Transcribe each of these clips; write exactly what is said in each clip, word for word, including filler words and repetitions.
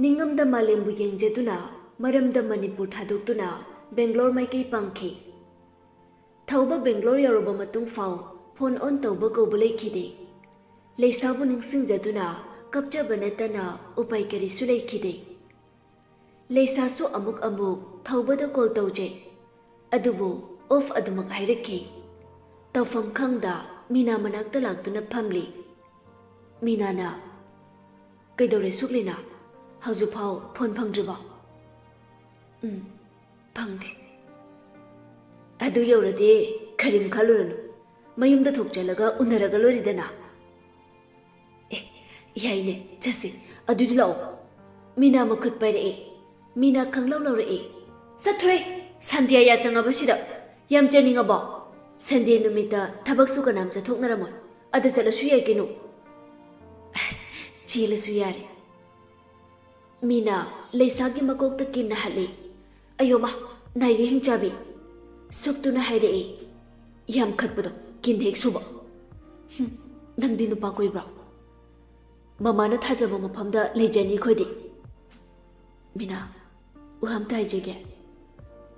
ꯅꯤꯡꯉꯝꯗ ꯃꯥꯂꯦꯝꯕꯨ ꯌꯦꯡꯖꯗꯨꯅ, ꯃꯔꯝꯗ ꯃꯅꯤꯄꯨꯔ ꯊꯥꯗꯣꯛꯇꯨꯅ ꯕꯦꯡꯒ꯭ꯂꯣꯔ ꯃꯥꯏꯀꯩ ꯄꯥꯡꯈꯤ꯫ ꯊꯧꯕ ꯕꯦꯡꯒ꯭ꯂꯣꯔ ꯌꯧꯔꯕ ꯃꯇꯨꯡ ꯐꯥꯎ ꯐꯣꯟ ꯑꯣꯟ ꯇꯧꯕ ꯀꯧꯕ ꯂꯩꯈꯤꯗꯦ꯫ ꯂꯩꯁꯥꯕꯨ ꯅꯤꯡꯁꯤꯡꯖꯗꯨꯅ ꯀꯞꯆꯕ ꯅꯠꯇꯅ ꯎꯄꯥꯏ ꯀꯔꯤꯁꯨ ꯂꯩꯈꯤꯗꯦ꯫ ꯂꯩꯁꯥꯁꯨ ꯑꯃꯨꯛ ꯑꯃꯨꯛ ꯊꯧꯕꯗ ꯀꯣꯜ ꯇꯧꯖꯩ꯫ ꯑꯗꯨꯕꯨ ꯑꯣꯐ ꯑꯗꯨꯃꯛ ꯍꯥꯏꯔꯛꯈꯤ꯫ ꯇꯧꯐꯝ ꯈꯪꯗ ꯃꯤꯅꯥ ꯃꯅꯥꯛꯇ ꯂꯥꯛꯇꯨꯅ ꯐꯝꯂꯤ꯫ ꯃꯤꯅꯥꯅ, "ꯀꯩꯗꯧꯔꯦ ꯁꯨꯛꯂꯤꯅꯥ? ꯍꯧꯖꯤꯛꯐꯥꯎ ꯐꯣꯟ ꯐꯪꯗ꯭ꯔꯤꯕꯣ?" "ꯎꯝ, ꯐꯪꯗꯦ꯫" "ꯑꯗꯨ ꯌꯧꯔꯗꯤ ꯀꯔꯤꯝ ꯈꯜꯂꯨꯔꯅꯨ꯫ ꯃꯌꯨꯝꯗ ꯊꯣꯛ ꯆꯠꯂꯒ ꯎꯅꯔꯒ ꯂꯣꯏꯔꯦꯗꯅ꯫" "ꯑꯦ, ꯌꯥꯏꯅꯦ, ꯆꯠꯁꯦ꯫ ꯑꯗꯨꯗꯤ ꯂꯥꯛꯑꯣ꯫" ꯃꯤꯅꯥ ꯃꯈꯨꯠ ꯄꯥꯏꯔꯛꯑꯦ꯫ ꯃꯤꯅꯥ ꯈꯪꯂꯧ ꯂꯧꯔꯛꯑꯦ꯫ "ꯆꯠꯊꯣꯏ, ꯁꯟꯗ꯭ꯌꯥ ꯌꯥ ꯆꯪꯉꯕꯁꯤꯗ꯫ ꯌꯥꯝ ꯆꯠꯅꯤꯡꯉꯕꯣ? ꯁꯟꯗꯦ ꯅꯨꯃꯤꯠꯇ ꯊꯕꯛꯁꯨ ꯀꯅꯥꯝ ꯆꯠꯊꯣꯛꯅꯔꯝꯃꯣꯏ꯫ ꯑꯗ ꯆꯠꯂꯁꯨ ꯌꯥꯏ ꯀꯩꯅꯣ꯫" "ꯆꯦꯜꯂꯁꯨ ꯌꯥꯔꯦ꯫" ꯃꯤꯅꯥ ꯂꯩꯁꯥꯒꯤ ꯃꯀꯣꯛꯇ ꯀꯤꯟꯅ ꯍꯠꯂꯦ꯫ "ꯑꯌꯣ ꯃꯥ, ꯅꯥꯏꯒꯤ ꯍꯤꯡꯆꯥꯕꯤ!" ꯁꯨꯛꯇꯨꯅ ꯍꯥꯏꯔꯛꯑꯦ꯫ "ꯌꯥꯝ ꯈꯠꯄꯗꯣ ꯀꯤꯟ ꯍꯦꯛ ꯁꯨꯕ꯫ ꯍꯨꯝ, ꯅꯪꯗꯤ ꯅꯨꯄꯥ ꯀꯣꯏꯕ꯭ꯔꯣ? ꯃꯃꯥꯅ ꯊꯥꯖꯕ ꯃꯐꯝꯗ ꯂꯩꯖꯅꯤ ꯑꯩꯈꯣꯏꯗꯤ꯫" "ꯃꯤꯅꯥ, ꯋꯥ ꯑꯝꯇ ꯍꯥꯏꯖꯒꯦ꯫"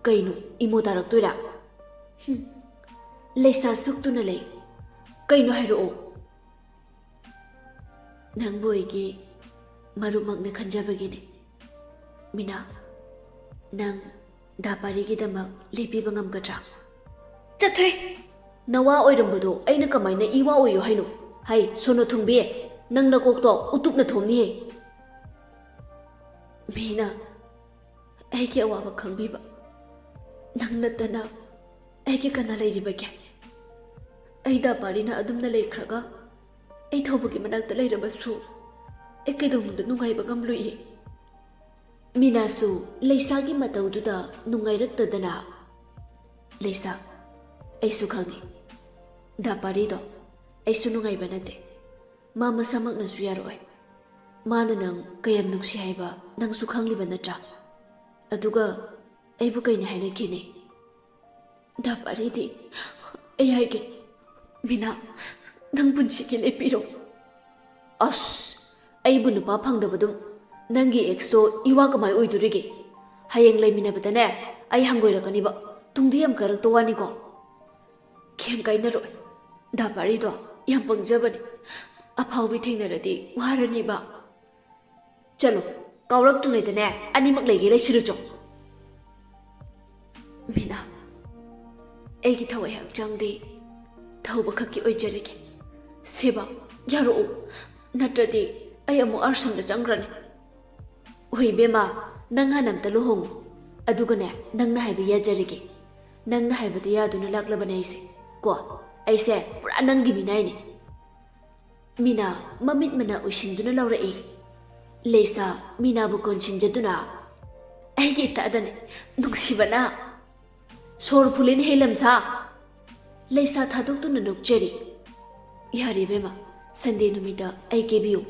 "ꯀꯩꯅꯣ, ꯏꯃꯣ ꯇꯥꯔꯛꯇꯣꯏꯔꯥ?" "ꯍꯨꯝ, ꯂꯩꯁꯥ ꯁꯨꯛꯇꯨꯅ ꯂꯩ꯫ ꯀꯩꯅꯣ ꯍꯥꯏꯔꯛꯑꯣ꯫" "ꯅꯪꯕꯨ ꯑꯩꯒꯤ ꯃꯔꯨꯞꯃꯛꯅ ꯈꯟꯖꯕꯒꯤꯅꯦ꯫ ꯃꯤꯅꯥ, ꯅꯪ ꯗꯥ ꯄꯥꯔꯤꯒꯤꯗꯃꯛ ꯂꯦꯞꯄꯤꯕ ꯉꯝꯒꯗ꯭ꯔꯥ?" "ꯆꯠꯊꯣꯏ! ꯅꯋꯥ ꯑꯣꯏꯔꯝꯕꯗꯣ ꯑꯩꯅ ꯀꯃꯥꯏꯅ ꯏꯋꯥ ꯑꯣꯏꯌꯣ ꯍꯥꯏꯅꯣ? ꯍꯥꯏ, ꯁꯣꯅꯣ ꯊꯨꯡꯕꯤ, ꯅꯪ ꯅꯀꯣꯛꯇꯣ ꯎꯇꯨꯞꯅ ꯊꯣꯝꯅꯤꯍꯦ꯫" "ꯃꯤꯅꯥ, ꯑꯩꯒꯤ ꯑꯋꯥꯕ ꯈꯪꯕꯤꯕ ꯅꯪ ꯅꯠꯇꯅ ꯑꯩꯒꯤ ꯀꯅꯥ ꯂꯩꯔꯤꯕꯒꯦ? ꯑꯩ ꯗꯥ ꯄꯥꯔꯤꯅ ꯑꯗꯨꯝꯅ ꯂꯩꯈ꯭ꯔꯒ ꯑꯩ ꯊꯧꯕꯒꯤ ꯃꯅꯥꯛꯇ ꯂꯩꯔꯕꯁꯨ ꯑꯩ ꯀꯩꯗꯧꯅꯨꯡꯗ ꯅꯨꯡꯉꯥꯏꯕ ꯉꯝꯂꯣꯏꯌꯦ꯫" ꯃꯤꯅꯥꯁꯨ ꯂꯩꯁꯥꯒꯤ ꯃꯇꯧꯗꯨꯗ ꯅꯨꯡꯉꯥꯏꯔꯛꯇꯗꯅ, "ꯂꯩꯁꯥ, ꯑꯩꯁꯨ ꯈꯪꯉꯤ꯫ ꯗꯥ ꯄꯥꯔꯤꯗꯣ ꯑꯩꯁꯨ ꯅꯨꯡꯉꯥꯏꯕ ꯅꯠꯇꯦ꯫ ꯃꯥ ꯃꯁꯥꯃꯛꯅꯁꯨ ꯌꯥꯔꯛꯑꯣꯏ꯫ ꯃꯥꯅ ꯅꯪ ꯀꯌꯥꯝ ꯅꯨꯡꯁꯤ ꯍꯥꯏꯕ ꯅꯪꯁꯨ ꯈꯪꯂꯤꯕ ꯅꯠꯇ꯭ꯔꯥ? ꯑꯗꯨꯒ ꯑꯩꯕꯨ ꯀꯩꯅ ꯍꯥꯏꯅꯈꯤꯅꯤ?" "ꯗꯥ ꯄꯥꯔꯤꯗꯤ ꯑꯩ ꯍꯥꯏꯒꯦ, ꯃꯤꯅꯥ, ꯅꯪ ꯄꯨꯟꯁꯤꯒꯤ ꯂꯦꯞꯄꯤꯔꯣ꯫" "ꯑꯁ, ꯑꯩꯕꯨ ꯅꯨꯄꯥ ꯐꯪꯗꯕꯗꯨ ꯅꯪꯒꯤ ꯑꯦꯛꯁꯇꯣ ꯏꯋꯥ ꯀꯃꯥꯏ ꯑꯣꯏꯗꯣꯔꯤꯒꯦ? ꯍꯌꯦꯡ ꯂꯩꯃꯤꯟꯅꯕꯗꯅꯦ, ꯑꯩ ꯍꯪꯒꯣꯏꯔꯛꯀꯅꯤꯕ꯫ ꯇꯨꯡꯗꯤ ꯌꯥꯝ ꯀꯥꯏꯔꯛꯇꯧ ꯋꯥꯅꯤꯀꯣ꯫ ꯀꯩꯝ ꯀꯥꯏꯅꯔꯣꯏ꯫ ꯗꯥ ꯄꯥꯔꯤꯗꯣ ꯌꯥꯝ ꯄꯪꯖꯕꯅꯤ꯫ ꯑꯐꯥꯎꯕꯤ ꯊꯦꯡꯅꯔꯗꯤ ꯋꯥꯔꯅꯤꯕ꯫ ꯆꯠꯂꯣ, ꯀꯥꯎꯔꯛꯇ꯭ꯔꯤꯉꯩꯗꯅꯦ, ꯑꯅꯤꯃꯛ ꯂꯩꯒꯦ ꯂꯩꯁꯤꯜꯂꯨꯆꯣ꯫ ꯃꯤꯅꯥ, ꯑꯩꯒꯤ ꯊꯋꯥꯏ ꯍꯛꯆꯥꯡꯗꯤ ꯊꯧꯕ ꯈꯛꯀꯤ ꯑꯣꯏꯖꯔꯒꯦ꯫ ꯁꯦꯕꯥ, ꯌꯥꯔꯛꯎ, ꯅꯠꯇ꯭ꯔꯗꯤ ꯑꯩ ꯑꯃꯨꯛ ꯑꯥꯔꯁꯝꯗ ꯆꯪꯈ꯭ꯔꯅꯤ꯫ ꯍꯣꯏ ꯏꯕꯦꯝꯃ, ꯅꯪ ꯍꯥꯟꯅ ꯑꯝꯇ ꯂꯨꯍꯣꯡꯉꯨ, ꯑꯗꯨꯒꯅꯦ, ꯅꯪꯅ ꯍꯥꯏꯕ ꯌꯥꯖꯔꯒꯦ꯫ ꯅꯪꯅ ꯍꯥꯏꯕꯗ ꯌꯥꯗꯨꯅ ꯂꯥꯛꯂꯕꯅꯦ ꯑꯩꯁꯦ꯫ ꯀꯣ, ꯑꯩꯁꯦ ꯄꯨꯔꯥ ꯅꯪꯒꯤ ꯃꯤꯅꯥꯏꯅꯦ꯫ ꯃꯤꯅꯥ ꯃꯃꯤꯠ ꯃꯅꯥ ꯎꯏꯁꯤꯟꯗꯨꯅ ꯂꯥꯎꯔꯛꯏ꯫ ꯂꯩꯁꯥ ꯃꯤꯅꯥꯕꯨ ꯀꯣꯟꯁꯤꯟꯖꯗꯨꯅ, ꯑꯩꯒꯤ ꯏꯇꯥꯗꯅꯦ, ꯅꯨꯡꯁꯤꯕꯅ꯫ ꯁꯣꯔ ꯐꯨꯂꯦꯅꯦꯍꯦ ꯂꯝꯁꯥ꯫ ꯂꯩꯁꯥ ꯊꯥꯗꯣꯛꯇꯨꯅ ꯅꯣꯛꯆꯔꯤ꯫ ꯌꯥꯔꯦ ꯏꯕꯦꯝꯃ, ꯁꯟꯗꯦ ꯅꯨꯃꯤꯠꯇ ꯑꯩ ꯀꯦꯕꯤꯌꯨ,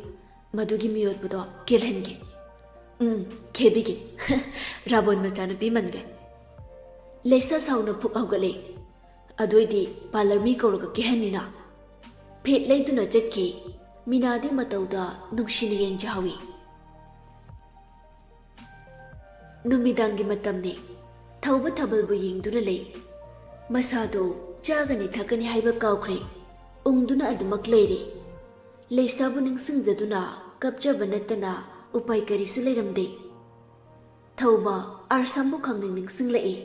ꯃꯗꯨꯒꯤ ꯃꯤꯑꯣꯠꯄꯗꯣ ꯀꯦꯜꯍꯟꯒꯦ꯫ ꯎꯝ, ꯀꯦꯕꯤꯒꯦ꯫ ꯔꯥꯕꯣꯟ ꯃꯆꯥꯅꯨꯄꯤ ꯃꯟꯒꯦ꯫ ꯂꯩꯁꯥ ꯁꯥꯎꯅ ꯐꯨꯛ ꯍꯧꯒꯠꯂꯦ꯫ ꯑꯗꯨꯑꯣꯏꯗꯤ ꯄꯥꯔꯂꯔ ꯃꯤ ꯀꯧꯔꯒ ꯀꯦꯍꯟꯅꯤꯅ꯫ ꯐꯦꯠ ꯂꯩꯗꯨꯅ ꯆꯠꯈꯤ꯫ ꯃꯤꯅꯥꯗꯤ ꯃꯇꯧꯗ ꯅꯨꯡꯁꯤꯅ ꯌꯦꯡꯖꯍꯧꯏ꯫ ꯅꯨꯃꯤꯗꯥꯡꯒꯤ ꯃꯇꯝꯅꯤ꯫ ꯊꯧꯕ ꯊꯥꯕꯜꯕꯨ ꯌꯦꯡꯗꯨꯅ ꯂꯩ꯫ ꯃꯁꯥꯗꯨ ꯆꯥꯒꯅꯤ ꯊꯛꯀꯅꯤ ꯍꯥꯏꯕ ꯀꯥꯎꯈ꯭ꯔꯦ꯫ ꯎꯪꯗꯨꯅ ꯑꯗꯨꯃꯛ ꯂꯩꯔꯦ꯫ ꯂꯩꯁꯥꯕꯨ ꯅꯤꯡꯁꯤꯡꯖꯗꯨꯅ ꯀꯞꯆꯕ ꯅꯠꯇꯅ ꯎꯄꯥꯏ ꯀꯔꯤꯁꯨ ꯂꯩꯔꯝꯗꯦ꯫ ꯊꯧꯕ ꯑꯥꯔꯁꯥꯝꯕꯨ ꯈꯪꯅꯤꯡ ꯅꯤꯡꯁꯤꯡꯂꯛꯏ꯫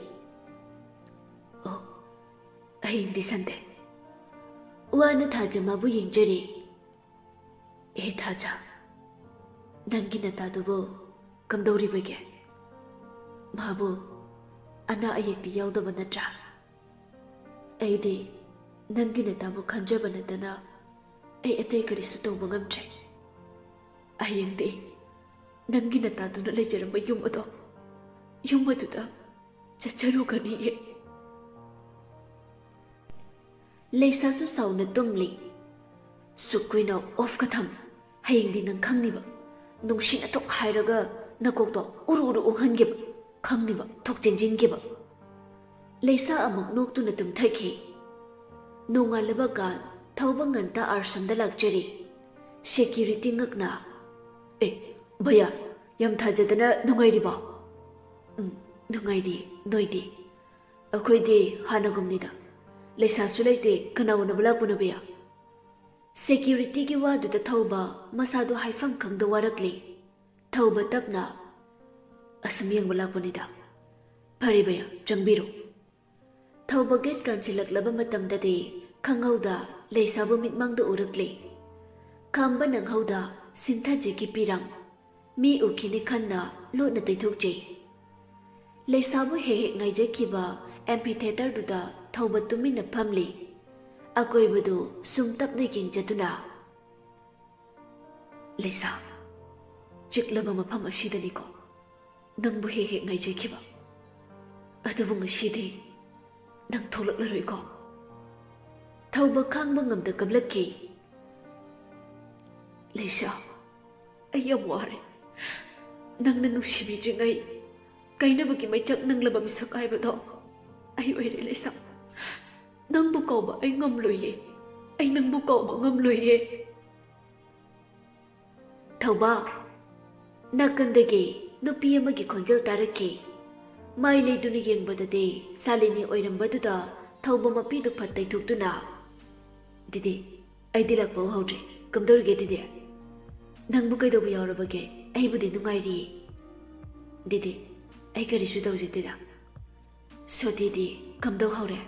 ꯑꯣ, ꯍꯌꯦꯡꯗꯤ ꯁꯟꯗꯦ꯫ ꯋꯥꯅ ꯊꯥꯖ ꯃꯥꯕꯨ ꯌꯦꯡꯖꯔꯤ꯫ ꯑꯦ ꯊꯥꯖ, ꯅꯪꯒꯤ ꯅꯇꯥꯗꯨꯕꯨ ꯀꯝꯗꯧꯔꯤꯕꯒꯦ? ꯃꯥꯕꯨ ꯑꯅꯥ ꯑꯌꯦꯛꯇꯤ ꯌꯥꯎꯗꯕ ꯅꯠꯇ꯭ꯔꯥ? ꯑꯩꯗꯤ ꯅꯪꯒꯤ ꯅꯇꯥꯕꯨ ꯈꯟꯖꯕ ꯅꯠꯇꯅ ꯑꯩ ꯑꯇꯩ ꯀꯔꯤꯁꯨ ꯇꯧꯕ ꯉꯝꯗ꯭ꯔꯦ꯫ ꯍꯌꯦꯡꯗꯤ ꯅꯪꯒꯤ ꯅꯇꯥꯗꯨꯅ ꯂꯩꯖꯔꯝꯕ ꯌꯨꯝ ꯑꯗꯣ, ꯌꯨꯝ ꯑꯗꯨꯗ ꯆꯠꯆꯔꯨꯒꯅꯤꯌꯦ꯫ ꯂꯩꯁꯥꯁꯨ ꯁꯥꯎꯅ ꯇꯨꯝꯂꯤ꯫ ꯁꯨꯛ ꯀꯨꯏꯅ ꯑꯣꯐꯀ ꯊꯝ꯫ ꯍꯌꯦꯡꯗꯤ ꯅꯪ ꯈꯪꯅꯤꯕ꯫ ꯅꯨꯡꯁꯤꯅ ꯊꯣꯛ ꯍꯥꯏꯔꯒ ꯅꯀꯣꯛꯇꯣ ꯎꯔꯨ ꯎꯔꯨ ꯎꯪꯍꯟꯒꯦꯕ꯫ ꯈꯪꯅꯤꯕ, ꯊꯣꯛ ꯆꯦꯟꯁꯤꯟꯒꯦꯕ꯫ ꯂꯩꯁꯥ ꯑꯃꯨꯛ ꯅꯣꯛꯇꯨꯅ ꯇꯨꯝꯊꯈꯤ꯫ ꯅꯣꯡꯉꯥꯜꯂꯕꯒ ꯊꯧꯕ ꯉꯟꯇꯥ ꯑꯥꯔꯁꯝꯗ ꯂꯥꯛꯆꯔꯤ꯫ ꯁꯦꯀ꯭ꯌꯨꯔꯤꯇꯤ ꯉꯛꯅ, "ꯑꯦ, ꯚꯌꯥ, ꯌꯥꯝ ꯊꯥꯖꯗꯅ ꯅꯨꯡꯉꯥꯏꯔꯤꯕꯣ? ꯎꯝ, ꯅꯨꯡꯉꯥꯏꯔꯤ꯫ ꯅꯣꯏꯗꯤ? ꯑꯩꯈꯣꯏꯗꯤ ꯍꯥꯟꯅꯒꯨꯝꯅꯤꯗ꯫ ꯂꯩꯁꯥꯁꯨ ꯂꯩꯇꯦ, ꯀꯅꯥ ꯎꯅꯕ ꯂꯥꯛꯄꯅꯣ ꯕꯤꯌꯥ? ꯁꯦꯀ꯭ꯌꯨꯔꯤꯇꯤꯒꯤ ꯋꯥꯗꯨꯗ ꯊꯧꯕ ꯃꯁꯥꯗꯣ ꯍꯥꯏꯐꯝ ꯈꯪꯗ ꯋꯥꯔꯛꯂꯦ꯫ ꯊꯧꯕ ꯇꯞꯅ, "ꯑꯁꯨꯝ ꯌꯦꯡꯕ ꯂꯥꯛꯄꯅꯤꯗ꯫ ꯐꯔꯦ ꯕꯌꯥ, ꯆꯪꯕꯤꯔꯣ"꯫ ꯊꯧꯕ ꯒꯦꯠ ꯀꯥꯟꯁꯤꯜꯂꯛꯂꯕ ꯃꯇꯝꯗꯗꯤ ꯈꯪꯍꯧꯗ ꯂꯩꯁꯥꯕꯨ ꯃꯤꯠꯃꯥꯡꯗ ꯎꯔꯛꯂꯦ꯫ ꯈꯥꯝꯕ ꯅꯪꯍꯧꯗ ꯁꯤꯟꯊꯥꯖꯤꯒꯤ ꯄꯤꯔꯝ꯫ ꯃꯤ ꯎꯈꯤꯅꯤ ꯈꯟꯅ ꯂꯣꯠꯅ ꯇꯩꯊꯣꯛꯆꯩ꯫ ꯂꯩꯁꯥꯕꯨ ꯍꯦꯛ ꯍꯦꯛ ꯉꯥꯏꯖꯈꯤꯕ ꯑꯦꯝꯐꯤꯊꯤꯌꯦꯇꯔꯗꯨꯗ ꯊꯧꯕ ꯇꯨꯃꯤꯟꯅ ꯐꯝꯂꯤ꯫ ꯑꯀꯣꯏꯕꯗꯨ ꯁꯨꯝ ꯇꯞꯅ ꯌꯦꯡꯖꯗꯨꯅ, "ꯂꯩꯁꯥ, ꯆꯤꯛꯂꯕ ꯃꯐꯝ ꯑꯁꯤꯗꯅꯤꯀꯣ ꯅꯪꯕꯨ ꯍꯦꯛ ꯍꯦꯛ ꯉꯥꯏꯖꯈꯤꯕ꯫ ꯑꯗꯨꯕꯨ ꯉꯁꯤꯗꯤ ꯅꯪ ꯊꯣꯛꯂꯛꯂꯔꯣꯏꯀꯣ?" ꯊꯧꯕ ꯈꯥꯡꯕ ꯉꯝꯗ ꯀꯞꯂꯛꯈꯤ꯫ "ꯂꯩꯁꯥ, ꯑꯩ ꯌꯥꯝ ꯋꯥꯔꯦ꯫ ꯅꯪꯅ ꯅꯨꯡꯁꯤꯕꯤꯗ꯭ꯔꯤꯉꯩ ꯀꯥꯏꯅꯕꯒꯤ ꯃꯩꯆꯥꯛ ꯅꯪꯂꯕ ꯃꯤꯁꯛ ꯍꯥꯏꯕꯗꯣ ꯑꯩ ꯑꯣꯏꯔꯦ ꯂꯩꯁꯥ꯫ ꯅꯪꯕꯨ ꯀꯥꯎꯕ ꯑꯩ ꯉꯝꯂꯣꯏꯌꯦ꯫ ꯑꯩ ꯅꯪꯕꯨ ꯀꯥꯎꯕ ꯉꯝꯂꯣꯏꯌꯦ"꯫ ꯊꯧꯕ꯫ ꯅꯥꯀꯟꯗꯒꯤ ꯅꯨꯄꯤ ꯑꯃꯒꯤ ꯈꯣꯟꯖꯦꯜ ꯇꯥꯔꯛꯈꯤ꯫ ꯃꯥꯏ ꯂꯩꯗꯨꯅ ꯌꯦꯡꯕꯗꯗꯤ ꯁꯥꯂꯤꯅꯤ ꯑꯣꯏꯔꯝꯕꯗꯨꯗ ꯊꯧꯕ ꯃꯄꯤꯗꯨ ꯐꯠ ꯇꯩꯊꯣꯛꯇꯨꯅ, "ꯗꯤꯗꯤ, ꯑꯩꯗꯤ ꯂꯥꯛꯄ ꯎꯍꯧꯗ꯭ꯔꯦ꯫ ꯀꯝꯗꯧꯔꯤꯒꯦ ꯗꯤꯗꯤ? ꯅꯪꯕꯨ ꯀꯩꯗꯧꯕ ꯌꯥꯎꯔꯕꯒꯦ? ꯑꯩꯕꯨꯗꯤ ꯅꯨꯡꯉꯥꯏꯔꯤꯌꯦ"꯫ "ꯗꯤꯗꯤ, ꯑꯩ ꯀꯔꯤꯁꯨ ꯇꯧꯖꯗꯦꯗ꯫ ꯁꯣꯇꯤꯗꯤ ꯀꯝꯗꯧꯍꯧꯔꯦ?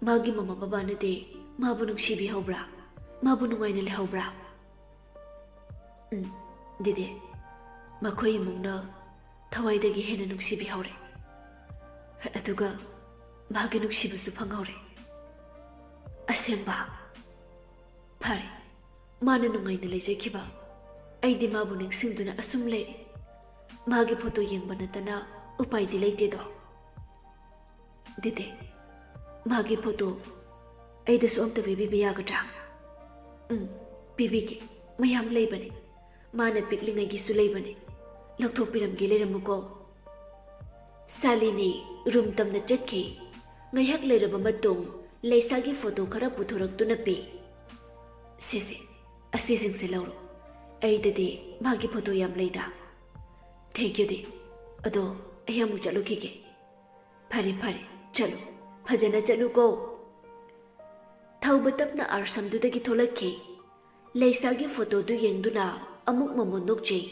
ꯃꯥꯒꯤ ꯃꯃꯥ ꯕꯕꯥꯅꯗꯤ ꯃꯥꯕꯨ ꯅꯨꯡꯁꯤꯕꯤꯍꯧꯕ꯭ꯔꯥ? ꯃꯥꯕꯨ ꯅꯨꯡꯉꯥꯏꯅ ꯂꯩꯍꯧꯕ꯭ꯔꯥ?" "ꯎꯝ, ꯗꯤꯗꯤ, ꯃꯈꯣꯏ ꯏꯃꯨꯡꯅ ꯊꯋꯥꯏꯗꯒꯤ ꯍꯦꯟꯅ ꯅꯨꯡꯁꯤꯕꯤꯍꯧꯔꯦ꯫ ꯑꯗꯨꯒ ꯃꯥꯒꯤ ꯅꯨꯡꯁꯤꯕꯁꯨ ꯐꯪꯍꯧꯔꯦ"꯫ "ꯑꯁꯦꯡꯕ? ꯐꯔꯦ, ꯃꯥꯅ ꯅꯨꯡꯉꯥꯏꯅ ꯂꯩꯖꯈꯤꯕ꯫ ꯑꯩꯗꯤ ꯃꯥꯕꯨ ꯅꯤꯡꯁꯤꯡꯗꯨꯅ ꯑꯁꯨꯝ ꯂꯩꯔꯦ꯫ ꯃꯥꯒꯤ ꯐꯣꯇꯣ ꯌꯦꯡꯕ ꯅꯠꯇꯅ ꯎꯄꯥꯏꯗꯤ ꯂꯩꯇꯦꯗꯣ"꯫ "ꯗꯤꯗꯤ, ꯃꯥꯒꯤ ꯐꯣꯇꯣ ꯑꯩꯗꯁꯨ ꯑꯝꯇ ꯄꯤꯕꯤꯕ ꯌꯥꯒꯗ꯭ꯔꯥ?" "ꯎꯝ, ꯄꯤꯕꯤꯒꯦ꯫ ꯃꯌꯥꯝ ꯂꯩꯕꯅꯦ꯫ ꯃꯥꯅ ꯄꯤꯛꯂꯤꯉꯩꯒꯤꯁꯨ ꯂꯩꯕꯅꯦ꯫ ꯂꯧꯊꯣꯛꯄꯤꯔꯝꯒꯦ, ꯂꯩꯔꯝꯃꯨꯀꯣ"꯫ ꯁꯥꯂꯤꯅꯤ ꯔꯨꯝ ꯇꯝꯅ ꯆꯠꯈꯤ꯫ ꯉꯥꯏꯍꯥꯛ ꯂꯩꯔꯕ ꯃꯇꯨꯡ ꯂꯩꯁꯥꯒꯤ ꯐꯣꯇꯣ ꯈꯔ ꯄꯨꯊꯣꯔꯛꯇꯨꯅ ꯄꯤ꯫ "ꯁꯦ ꯁꯦ, ꯑꯁꯤꯁꯤꯡꯁꯦ ꯂꯧꯔꯣ꯫ ꯑꯩꯗꯗꯤ ꯃꯥꯒꯤ ꯐꯣꯇꯣ ꯌꯥꯝ ꯂꯩꯗ"꯫ "Thank you ꯗꯤ꯫ ꯑꯗꯣ ꯑꯩ ꯑꯃꯨꯛ ꯆꯠꯂꯨꯈꯤꯒꯦ꯫" "ꯐꯔꯦ, ꯐꯔꯦ, ꯆꯠꯂꯨ꯫ ꯐꯖꯅ ꯆꯠꯂꯨꯀꯣ꯫" ꯊꯧꯕ ꯇꯞꯅ ꯑꯥꯁ꯭ꯔꯝꯗꯨꯗꯒꯤ ꯊꯣꯛꯂꯛꯈꯤ꯫ ꯂꯩꯁꯥꯒꯤ ꯐꯣꯇꯣꯗꯨ ꯌꯦꯡꯗꯨꯅ ꯑꯃꯨꯛ ꯃꯃꯣꯟ ꯅꯣꯛꯆꯩ꯫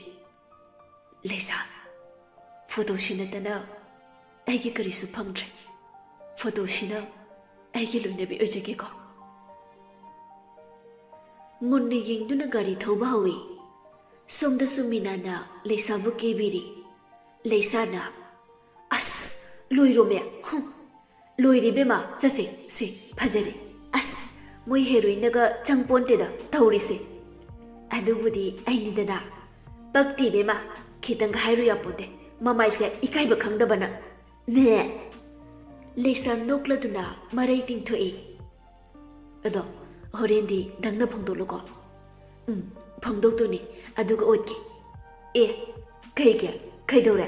"ꯂꯩꯁꯥ, ꯐꯣꯇꯣꯁꯤ ꯅꯠꯇꯅ ꯑꯩꯒꯤ ꯀꯔꯤꯁꯨ ꯐꯪꯗ꯭ꯔꯦ꯫ ꯐꯣꯇꯣꯁꯤꯅ ꯑꯩꯒꯤ ꯂꯣꯏꯅꯕꯤ ꯑꯣꯏꯖꯒꯦꯀꯣ꯫" ꯃꯨꯟꯅ ꯌꯦꯡꯗꯨꯅ ꯒꯥꯔꯤ ꯊꯧꯕ ꯍꯧꯏ꯫ ꯁꯣꯝꯗꯁꯨ ꯃꯤꯅꯥꯅ ꯂꯩꯁꯥꯕꯨ ꯀꯦꯕꯤꯔꯤ꯫ ꯂꯩꯁꯥꯅ, "ꯑꯁ, ꯂꯣꯏꯔꯣꯃꯦ꯫ ꯍꯨꯝ, ꯂꯣꯏꯔꯦ ꯏꯕꯦꯝꯃ, ꯆꯠꯁꯦ, ꯁꯦ, ꯐꯖꯔꯦ꯫ ꯑꯁ, ꯃꯣꯏ ꯍꯦꯔꯣꯏꯟꯅꯒ ꯆꯪꯄꯣꯟꯇꯦꯗ ꯇꯧꯔꯤꯁꯦ꯫ ꯑꯗꯨꯕꯨꯗꯤ ꯑꯩꯅꯤꯗꯅ꯫ ꯄꯛꯇꯦ ꯏꯕꯦꯝꯃ, ꯈꯤꯇꯪꯒ ꯍꯥꯏꯔꯨ ꯌꯥꯄꯣꯟꯇꯦ꯫ ꯃꯃꯥꯏꯁꯦ ꯏꯀꯥꯏꯕ ꯈꯪꯗꯕꯅ꯫ ꯅꯦ꯫" ꯂꯩꯁꯥ ꯅꯣꯛꯂꯗꯨꯅ ꯃꯔꯩ ꯇꯤꯡꯊꯣꯛꯏ꯫ "ꯑꯗꯣ ꯍꯣꯔꯦꯟꯗꯤ ꯅꯪꯅ ꯐꯣꯡꯗꯣꯛꯂꯨꯀꯣ꯫" "ꯎꯝ, ꯐꯣꯡꯗꯣꯛꯇꯣꯏꯅꯤ, ꯑꯗꯨꯒ ꯑꯣꯠꯀꯦ꯫" "ꯑꯦ, ꯀꯩꯒꯤ? ꯀꯩꯗꯧꯔꯦ?"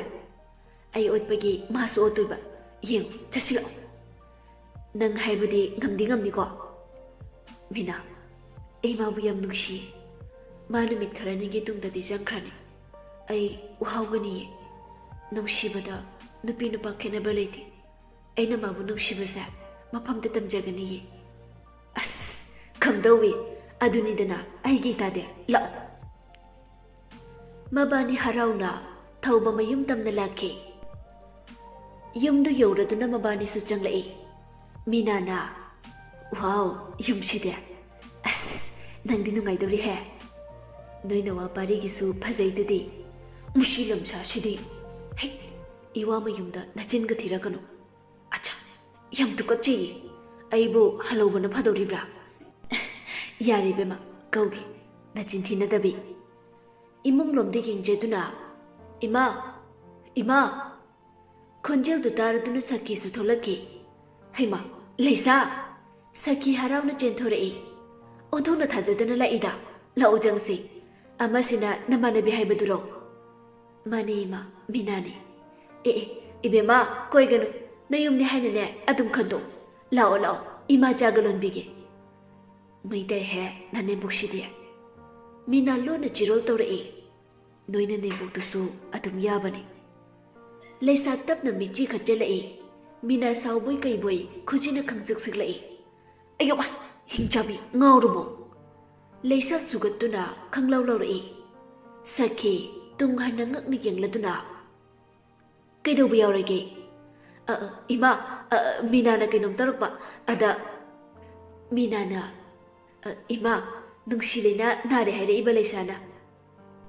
"ꯑꯩ ꯑꯣꯠꯄꯒꯤ ꯃꯥꯁꯨ ꯑꯣꯠꯇꯣꯏꯕ꯫ ꯌꯦꯡꯉꯨ, ꯆꯠꯁꯤꯜꯂꯛꯑꯣ꯫" "ꯅꯪ ꯍꯥꯏꯕꯗꯤ ꯉꯝꯗꯤ ꯉꯝꯅꯤꯀꯣ?" "ꯃꯤꯅꯥ, ꯑꯩ ꯃꯥꯕꯨ ꯌꯥꯝ ꯅꯨꯡꯁꯤꯌꯦ꯫ ꯃꯥ ꯅꯨꯃꯤꯠ ꯈꯔꯅꯤꯒꯤ ꯇꯨꯡꯗꯗꯤ ꯆꯪꯈ꯭ꯔꯅꯤ꯫ ꯑꯩ ꯎꯍꯥꯎꯒꯅꯤꯌꯦ꯫ ꯅꯨꯡꯁꯤꯕꯗ ꯅꯨꯄꯤ ꯅꯨꯄꯥ ꯈꯦꯠꯅꯕ ꯂꯩꯇꯦ꯫ ꯑꯩꯅ ꯃꯥꯕꯨ ꯅꯨꯡꯁꯤꯕꯁꯦ ꯃꯐꯝꯗ ꯇꯝꯖꯒꯅꯤꯌꯦ꯫" "ꯑꯁ, ꯈꯪꯗꯧꯋꯤ꯫ ꯑꯗꯨꯅꯤꯗꯅ ꯑꯩꯒꯤ ꯏꯇꯥꯗꯤ꯫ ꯂꯥꯛꯑꯣ꯫" ꯃꯕꯥꯅꯤ ꯍꯔꯥꯎꯅ ꯊꯧꯕ ꯃꯌꯨꯝ ꯇꯝꯅ ꯂꯥꯛꯈꯤ꯫ ꯌꯨꯝꯗꯨ ꯌꯧꯔꯗꯨꯅ ꯃꯕꯥꯅꯤꯁꯨ ꯆꯪꯂꯛꯏ꯫ ꯃꯤꯅꯥꯅ, "ꯋꯥꯎ, ꯌꯨꯝꯁꯤꯗꯤ꯫ ꯑꯁ, ꯅꯪꯗꯤ ꯅꯨꯡꯉꯥꯏꯗꯧꯔꯤꯍꯦ꯫ ꯅꯣꯏ ꯅꯋꯥ ꯄꯥꯔꯤꯒꯤꯁꯨ ꯐꯖꯩꯗꯨꯗꯤ꯫ ꯃꯁꯤ ꯂꯝꯁꯥꯁꯤꯗꯤ꯫ ꯍꯩ, ꯏꯋꯥ ꯃꯌꯨꯝꯗ ꯅꯆꯤꯟꯒ ꯊꯤꯔꯛꯀꯅꯨ꯫ ꯑꯠꯆꯥ, ꯌꯥꯝ ꯇꯨꯀꯠꯆꯩꯌꯦ꯫ ꯑꯩꯕꯨ ꯍꯜꯂꯧꯕꯅ ꯐꯗꯧꯔꯤꯕ꯭ꯔꯥ?" "ꯌꯥꯔꯦ ꯏꯕꯦꯝꯃ, ꯀꯧꯒꯦ꯫ ꯅꯆꯤꯟ ꯊꯤꯅꯗꯕꯤ꯫" ꯏꯃꯨꯡꯂꯣꯝꯗ ꯌꯦꯡꯖꯗꯨꯅ, "ꯏꯃꯥ! ꯏꯃꯥ!" ꯈꯣꯟꯖꯦꯜꯗꯨ ꯇꯥꯔꯗꯨꯅ ꯁꯈꯤꯁꯨ ꯊꯣꯛꯂꯛꯈꯤ꯫ "ꯍꯩꯃꯥ, ꯂꯩꯁꯥ!" ꯁꯈꯤ ꯍꯔꯥꯎꯅ ꯆꯦꯟꯊꯣꯔꯛꯏ꯫ "ꯑꯣꯟꯊꯣꯛꯅ ꯊꯥꯖꯗꯅ ꯂꯥꯛꯏꯗ꯫ ꯂꯥꯛꯑꯣ ꯆꯪꯁꯤ꯫ ꯑꯃꯁꯤꯅ ꯅꯃꯥꯟꯅꯕꯤ ꯍꯥꯏꯕꯗꯨꯔꯣ?" "ꯃꯥꯅꯦ ꯏꯃꯥ, ꯃꯤꯅꯥꯅꯦ꯫" "ꯑꯦ ꯑꯦ, ꯏꯕꯦꯝꯃ, ꯀꯣꯏꯒꯅꯨ꯫ ꯅꯌꯨꯝꯅꯦ ꯍꯥꯏꯅꯅꯦ ꯑꯗꯨꯝ ꯈꯟꯗꯣꯛ꯫ ꯂꯥꯛꯑꯣ ꯂꯥꯛꯑꯣ, ꯏꯃꯥ ꯆꯥꯒ ꯂꯣꯟꯕꯤꯒꯦ꯫" "ꯃꯩ ꯇꯥꯏꯍꯦ ꯅꯅꯦꯝꯕꯣꯛꯁꯤꯗꯤ꯫" ꯃꯤꯅꯥ ꯂꯣꯟꯅ ꯆꯤꯔꯣꯜ ꯇꯧꯔꯛꯏ꯫ ꯅꯣꯏꯅ ꯅꯦꯝꯕꯣꯛꯇꯨꯁꯨ ꯑꯗꯨꯝ ꯌꯥꯕꯅꯤ꯫ ꯂꯩꯁꯥ ꯇꯞꯅ ꯃꯤꯠꯆꯤ ꯈꯠꯆꯜꯂꯛꯏ꯫ ꯃꯤꯅꯥ ꯁꯥꯎꯕꯣꯏ ꯀꯩꯕꯣꯏ ꯈꯨꯖꯤꯟꯅ ꯈꯪꯆꯤꯛ ꯁꯤꯛꯂꯛꯏ꯫ "ꯑꯌꯣ, ꯍꯤꯡꯆꯥꯕꯤ, ꯉꯥꯎꯔꯕꯣ?" ꯂꯩꯁꯥ ꯁꯨꯒꯠꯇꯨꯅ ꯈꯪꯂꯥꯎ ꯂꯥꯎꯔꯛꯏ꯫ ꯁꯈꯤ ꯇꯨꯡ ꯍꯟꯅ ꯉꯛꯅ ꯌꯦꯡꯂꯗꯨꯅ, "ꯀꯩꯗꯧꯕ ꯌꯥꯎꯔꯒꯦ?" "ꯑ, ꯑ, ꯏꯃꯥ, ꯑ, ꯑ, ꯃꯤꯅꯥꯅ ꯀꯩꯅꯣꯝ ꯇꯧꯔꯛꯄ, ꯑꯗ ꯃꯤꯅꯥꯅ, ꯑ, ꯏꯃꯥ, ꯅꯨꯡꯁꯤ ꯂꯩꯅꯥ ꯅꯥꯔꯦ ꯍꯥꯏꯔꯛꯏꯕ ꯂꯩꯁꯥꯅ꯫"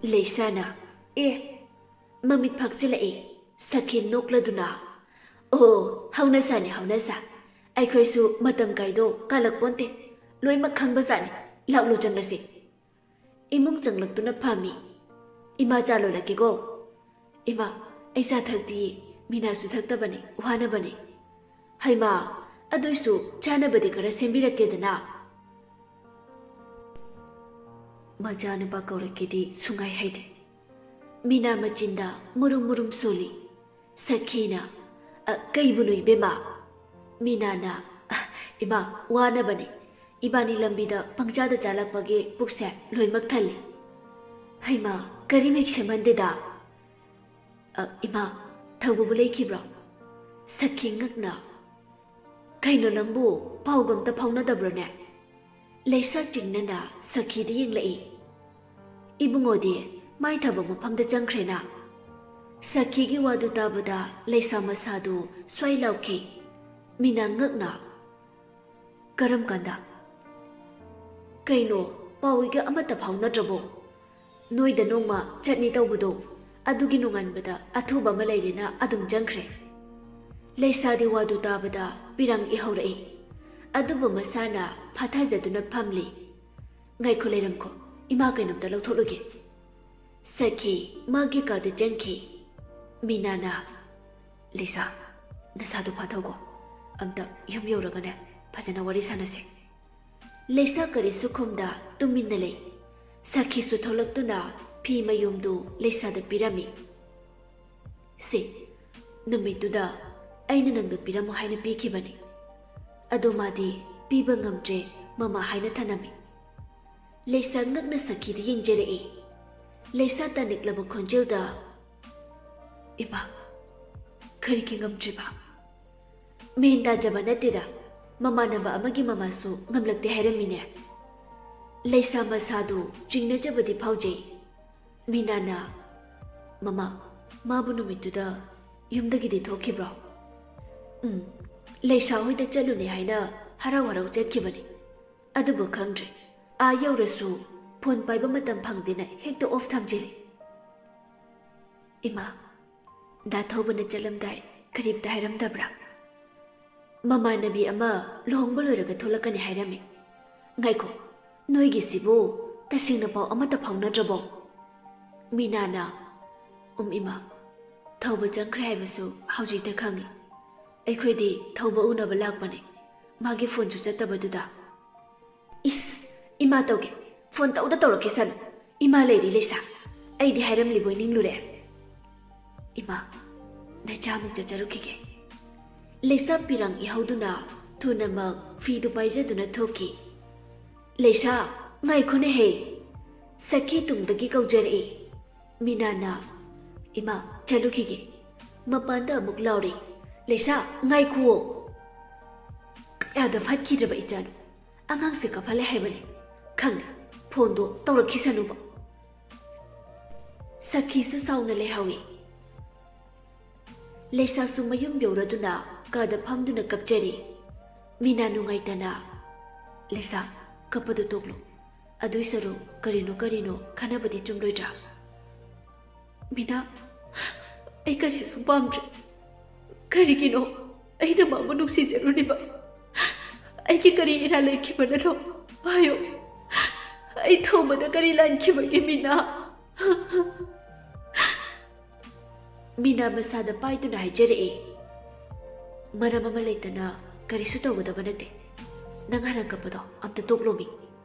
"ꯂꯩꯁꯥꯅ?" "ꯑꯦ!" ꯃꯃꯤꯠ ꯐꯥꯛꯆꯤꯜꯂꯛꯏ꯫ ꯁꯈꯤ ꯅꯣꯛꯂꯗꯨꯅ, "ꯑꯣ, ꯍꯧꯅꯁꯥꯅꯤ, ꯍꯧꯅꯁꯥ꯫ ꯑꯩꯈꯣꯏꯁꯨ ꯃꯇꯝ ꯀꯥꯏꯗꯣ ꯀꯥꯜꯂꯛꯄꯣꯟꯇꯦ꯫ ꯂꯣꯏꯃꯛ ꯈꯪꯕꯖꯥꯠꯅꯤ꯫ ꯂꯥꯛꯂꯣ, ꯆꯪꯂꯁꯤ꯫" ꯏꯃꯨꯡ ꯆꯪꯂꯛꯇꯨꯅ ꯐꯝꯃꯤ꯫ "ꯏꯃꯥ, ꯆꯥ ꯂꯣꯜꯂꯛꯀꯦꯀꯣ꯫" "ꯏꯃꯥ, ꯑꯩ ꯆꯥ ꯊꯛꯇꯤꯌꯦ꯫ ꯃꯤꯅꯥꯁꯨ ꯊꯛꯇꯕꯅꯤ, ꯋꯥꯅꯕꯅꯤ꯫" "ꯍꯩꯃꯥ, ꯑꯗꯨꯏꯁꯨ ꯆꯥꯅꯕꯗꯤ ꯈꯔ ꯁꯦꯝꯕꯤꯔꯛꯀꯦꯗꯅ꯫" ꯃꯆꯥꯅꯨꯄꯥ ꯀꯧꯔꯛꯀꯦꯗꯤ ꯁꯨꯡꯍꯥꯏ ꯍꯥꯏꯗꯦ꯫ ꯃꯤꯅꯥ ꯃꯆꯤꯟꯗ ꯃꯨꯔꯨꯝ ꯃꯨꯔꯨꯝ ꯁꯣꯜꯂꯤ꯫ ꯁꯈꯤꯅ, "ꯑ, ꯀꯩꯕꯨꯅꯣ ꯏꯕꯦꯝꯃ?" ꯃꯤꯅꯥꯅ, "ꯑ, ꯏꯃꯥ, ꯋꯥꯅꯕꯅꯤ꯫ ꯏꯕꯥꯅꯤ ꯂꯝꯕꯤꯗ ꯄꯪꯆꯥꯗ ꯆꯥꯂꯛꯄꯒꯤ ꯄꯨꯛꯁꯦ ꯂꯣꯏꯃꯛ ꯊꯜꯂꯤ꯫" "ꯍꯩꯃꯥ, ꯀꯔꯤꯝ ꯍꯦꯛ ꯁꯦꯝꯍꯟꯗꯦꯗ꯫" "ꯑ, ꯏꯃꯥ, ꯊꯧꯕꯕꯨ ꯂꯩꯈꯤꯕ꯭ꯔꯣ?" ꯁꯈꯤ ꯉꯛꯅ, "ꯀꯩꯅꯣ ꯅꯪꯕꯨ, ꯄꯥꯎꯒ ꯑꯝꯇ ꯐꯥꯎꯅꯗꯕ꯭ꯔꯣꯅꯦ?" ꯂꯩꯁꯥ ꯆꯤꯡꯅꯅ ꯁꯈꯤꯗ ꯌꯦꯡꯂꯛꯏ꯫ ꯏꯕꯨꯡꯉꯣꯗꯤ ꯃꯥꯏ ꯊꯕꯛ ꯃꯐꯝꯗ ꯆꯪꯈ꯭ꯔꯦꯅ꯫ ꯁꯈꯤꯒꯤ ꯋꯥꯗꯨ ꯇꯥꯕꯗ ꯂꯩꯁꯥ ꯃꯁꯥꯗꯨ ꯁ꯭ꯋꯥꯏ ꯂꯥꯎꯈꯤ꯫ ꯃꯤꯅꯥ ꯉꯛꯅ, "ꯀꯔꯝ ꯀꯥꯟꯗ? ꯀꯩꯅꯣ, ꯄꯥꯎꯏꯒ ꯑꯃꯠꯇ ꯐꯥꯎꯅꯗ꯭ꯔꯕꯣ? ꯅꯣꯏꯗ ꯅꯣꯡꯃ ꯆꯠꯅꯤ ꯇꯧꯕꯗꯣ, ꯑꯗꯨꯒꯤ ꯅꯣꯡꯉꯥꯟꯕꯗ ꯑꯊꯨꯕ ꯑꯃ ꯂꯩꯔꯦꯅ ꯑꯗꯨꯝ ꯆꯪꯈ꯭ꯔꯦ꯫" ꯂꯩꯁꯥꯗꯤ ꯋꯥꯗꯨ ꯇꯥꯕꯗ ꯄꯤꯔꯥꯡ ꯏꯍꯧꯔꯛꯏ꯫ ꯑꯗꯨꯕꯨ ꯃꯁꯥꯅ ꯐꯥꯊꯖꯗꯨꯅ ꯐꯝꯂꯤ꯫ "ꯉꯥꯏꯈꯣ, ꯂꯩꯔꯝꯈꯣ, ꯏꯃꯥ ꯀꯩꯅꯣꯝꯇ ꯂꯧꯊꯣꯛꯂꯨꯒꯦ꯫" ꯁꯈꯤ ꯃꯥꯒꯤ ꯀꯥꯗ ꯆꯪꯈꯤ꯫ ꯃꯤꯅꯥꯅ, "ꯂꯩꯁꯥ, ꯅꯁꯥꯗꯣ ꯐꯥꯊꯧꯀꯣ꯫ ꯑꯝꯇ ꯌꯨꯝ ꯌꯧꯔꯒꯅꯦ, ꯐꯖꯅ ꯋꯥꯔꯤ ꯁꯥꯟꯅꯁꯦ꯫" ꯂꯩꯁꯥ ꯀꯔꯤꯁꯨ ꯈꯨꯝꯗ ꯇꯨꯃꯤꯟꯅ ꯂꯩ꯫ ꯁꯈꯤꯁꯨ ꯊꯣꯛꯂꯛꯇꯨꯅ ꯐꯤ ꯃꯌꯨꯝꯗꯨ ꯂꯩꯁꯥꯗ ꯄꯤꯔꯝꯃꯤ꯫ "ꯁꯦ, ꯅꯨꯃꯤꯠꯇꯨꯗ ꯑꯩꯅ ꯅꯪꯗ ꯄꯤꯔꯝꯃꯨ ꯍꯥꯏꯅ ꯄꯤꯈꯤꯕꯅꯤ꯫ ꯑꯗꯣ ꯃꯥꯗꯤ ꯄꯤꯕ ꯉꯝꯗ꯭ꯔꯦ, ꯃꯃꯥ ꯍꯥꯏꯅ ꯊꯅꯝꯃꯤ꯫" ꯂꯩꯁꯥ ꯉꯛꯅ ꯁꯈꯤꯗ ꯌꯦꯡꯖꯔꯛꯏ꯫ ꯂꯩꯁꯥ ꯇꯥꯅꯤꯛꯂꯕ ꯈꯣꯟꯖꯦꯜꯗ, "ꯏꯃꯥ, ꯀꯔꯤꯒꯤ ꯉꯝꯗ꯭ꯔꯤꯕ? ꯃꯦꯟ ꯇꯥꯖꯕ ꯅꯠꯇꯦꯗ, ꯃꯃꯥꯟꯅꯕ ꯑꯃꯒꯤ ꯃꯃꯥꯁꯨ ꯉꯝꯂꯛꯇꯦ ꯍꯥꯏꯔꯝꯃꯤꯅꯦ꯫" ꯂꯩꯁꯥ ꯃꯁꯥꯗꯨ ꯆꯤꯡꯅꯖꯕꯗꯤ ꯐꯥꯎꯖꯩ꯫ ꯃꯤꯅꯥꯅ, "ꯃꯃꯥ, ꯃꯥꯕꯨ ꯅꯨꯃꯤꯠꯇꯨꯗ ꯌꯨꯝꯗꯒꯤꯗꯤ ꯊꯣꯛꯈꯤꯕ꯭ꯔꯣ?" "ꯎꯝ, ꯂꯩꯁꯥ ꯍꯣꯏꯗ ꯆꯠꯂꯨꯅꯦ ꯍꯥꯏꯅ ꯍꯔꯥꯎ ꯍꯔꯥꯎ ꯆꯠꯈꯤꯕꯅꯤ꯫ ꯑꯗꯨꯕꯨ ꯈꯪꯗ꯭ꯔꯦ, ꯑꯥ ꯌꯧꯔꯁꯨ ꯐꯣꯟ ꯄꯥꯏꯕ ꯃꯇꯝ ꯐꯪꯗꯦꯅ ꯍꯦꯛꯇ ꯑꯣꯐ ꯊꯝꯖꯤꯜꯂꯤ꯫" "ꯏꯃꯥ, ꯗꯥ ꯊꯧꯕꯅ ꯆꯠꯂꯝꯗꯥꯏ ꯀꯔꯤꯝꯇ ꯍꯥꯏꯔꯝꯗꯕ꯭ꯔꯥ?" "ꯃꯃꯥꯟꯅꯕꯤ ꯑꯃ ꯂꯨꯍꯣꯡꯕ ꯂꯣꯏꯔꯒ ꯊꯣꯛꯂꯛꯀꯅꯤ ꯍꯥꯏꯔꯝꯃꯤ꯫" "ꯉꯥꯏꯈꯣ, ꯅꯣꯏꯒꯤꯁꯤꯕꯨ ꯇꯁꯦꯡꯅ ꯄꯥꯎ ꯑꯃꯠꯇ ꯐꯥꯎꯅꯗ꯭ꯔꯕꯣ?" ꯃꯤꯅꯥꯅ, "ꯎꯝ ꯏꯃꯥ, ꯊꯧꯕ ꯆꯪꯈ꯭ꯔꯦ ꯍꯥꯏꯕꯁꯨ ꯍꯧꯖꯤꯛꯇ ꯈꯪꯉꯤ꯫ ꯑꯩꯈꯣꯏꯗꯤ ꯊꯧꯕ ꯎꯅꯕ ꯂꯥꯛꯄꯅꯦ, ꯃꯥꯒꯤ ꯐꯣꯟꯁꯨ ꯆꯠꯇꯕꯗꯨꯗ꯫" "ꯏꯁ, ꯏꯃꯥ ꯇꯧꯒꯦ, ꯐꯣꯟ ꯇꯧꯗ ꯇꯧꯔꯛꯈꯤꯁꯅꯨ꯫ ꯏꯃꯥ ꯂꯩꯔꯤ ꯂꯩꯁꯥ, ꯑꯩꯗꯤ ꯍꯥꯏꯔꯝꯂꯤꯕꯣꯏ ꯅꯤꯡꯂꯨꯔꯦ꯫ ꯏꯃꯥ, ꯅꯆꯥꯃꯨꯛ ꯆꯠꯆꯔꯨꯈꯤꯒꯦ꯫" ꯂꯩꯁꯥ ꯄꯤꯔꯥꯡ ꯏꯍꯧꯗꯨꯅ ꯊꯨꯅꯃꯛ ꯐꯤꯗꯨ ꯄꯥꯏꯖꯗꯨꯅ ꯊꯣꯛꯈꯤ꯫ "ꯂꯩꯁꯥ, ꯉꯥꯏꯈꯣꯅꯦꯍꯦ!" ꯁꯈꯤ ꯇꯨꯡꯗꯒꯤ ꯀꯧꯖꯔꯛꯏ꯫ ꯃꯤꯅꯥꯅ, "ꯏꯃꯥ, ꯆꯠꯂꯨꯈꯤꯒꯦ꯫" ꯃꯄꯥꯟꯗ ꯑꯃꯨꯛ ꯂꯥꯎꯔꯤ, "ꯂꯩꯁꯥ, ꯉꯥꯏꯈꯨꯑꯣ!" ꯀꯌꯥꯗ ꯐꯠꯈꯤꯗ꯭ꯔꯕ ꯏꯆꯥꯅꯣ? ꯑꯉꯥꯡꯁꯦ ꯀꯞꯍꯜꯂꯦ ꯍꯥꯏꯕꯅꯤ꯫ ꯈꯪꯗꯦ, ꯐꯣꯟꯗꯣ ꯇꯧꯔꯛꯈꯤꯁꯅꯨꯕ꯫ ꯁꯈꯤꯁꯨ ꯁꯥꯎꯅ ꯂꯩꯍꯧꯏ꯫ ꯂꯩꯁꯥꯁꯨ ꯃꯌꯨꯝ ꯌꯧꯔꯗꯨꯅ ꯀꯥꯗ ꯐꯝꯗꯨꯅ ꯀꯞꯆꯔꯤ꯫ ꯃꯤꯅꯥ ꯅꯨꯡꯉꯥꯏꯇꯅ, "ꯂꯩꯁꯥ, ꯀꯞꯄꯗꯨ ꯇꯣꯛꯂꯣ꯫ ꯑꯗꯨꯏ ꯁꯔꯨꯛ ꯀꯔꯤꯅꯣ ꯀꯔꯤꯅꯣ ꯈꯟꯅꯕꯗꯤ ꯆꯨꯝꯂꯣꯏꯗ꯭ꯔꯥ?" "ꯃꯤꯅꯥ, ꯑꯩ ꯀꯔꯤꯁꯨ ꯄꯥꯝꯗ꯭ꯔꯦ꯫ ꯀꯔꯤꯒꯤꯅꯣ ꯑꯩꯅ ꯃꯥꯕꯨ ꯅꯨꯡꯁꯤꯖꯔꯨꯔꯤꯕ? ꯑꯩꯒꯤ ꯀꯔꯤ ꯏꯔꯥꯜ ꯂꯩꯈꯤꯕꯅꯅꯣ? ꯍꯥꯏꯌꯨ, ꯑꯩ ꯊꯧꯕꯗ ꯀꯔꯤ ꯂꯥꯟꯈꯤꯕꯒꯦ, ꯃꯤꯅꯥ?" ꯃꯤꯅꯥ ꯃꯁꯥꯗ ꯄꯥꯏꯗꯨꯅ ꯍꯥꯏꯖꯔꯛꯏ, "ꯃꯔꯝ ꯑꯃ ꯂꯩꯇꯅ ꯀꯔꯤꯁꯨ ꯇꯧꯒꯗꯕ ꯅꯠꯇꯦ꯫ ꯅꯪ ꯍꯥꯟꯅ ꯀꯞꯄꯗꯣ ꯑꯝꯇ ꯇꯣꯛꯂꯣꯃꯤ꯫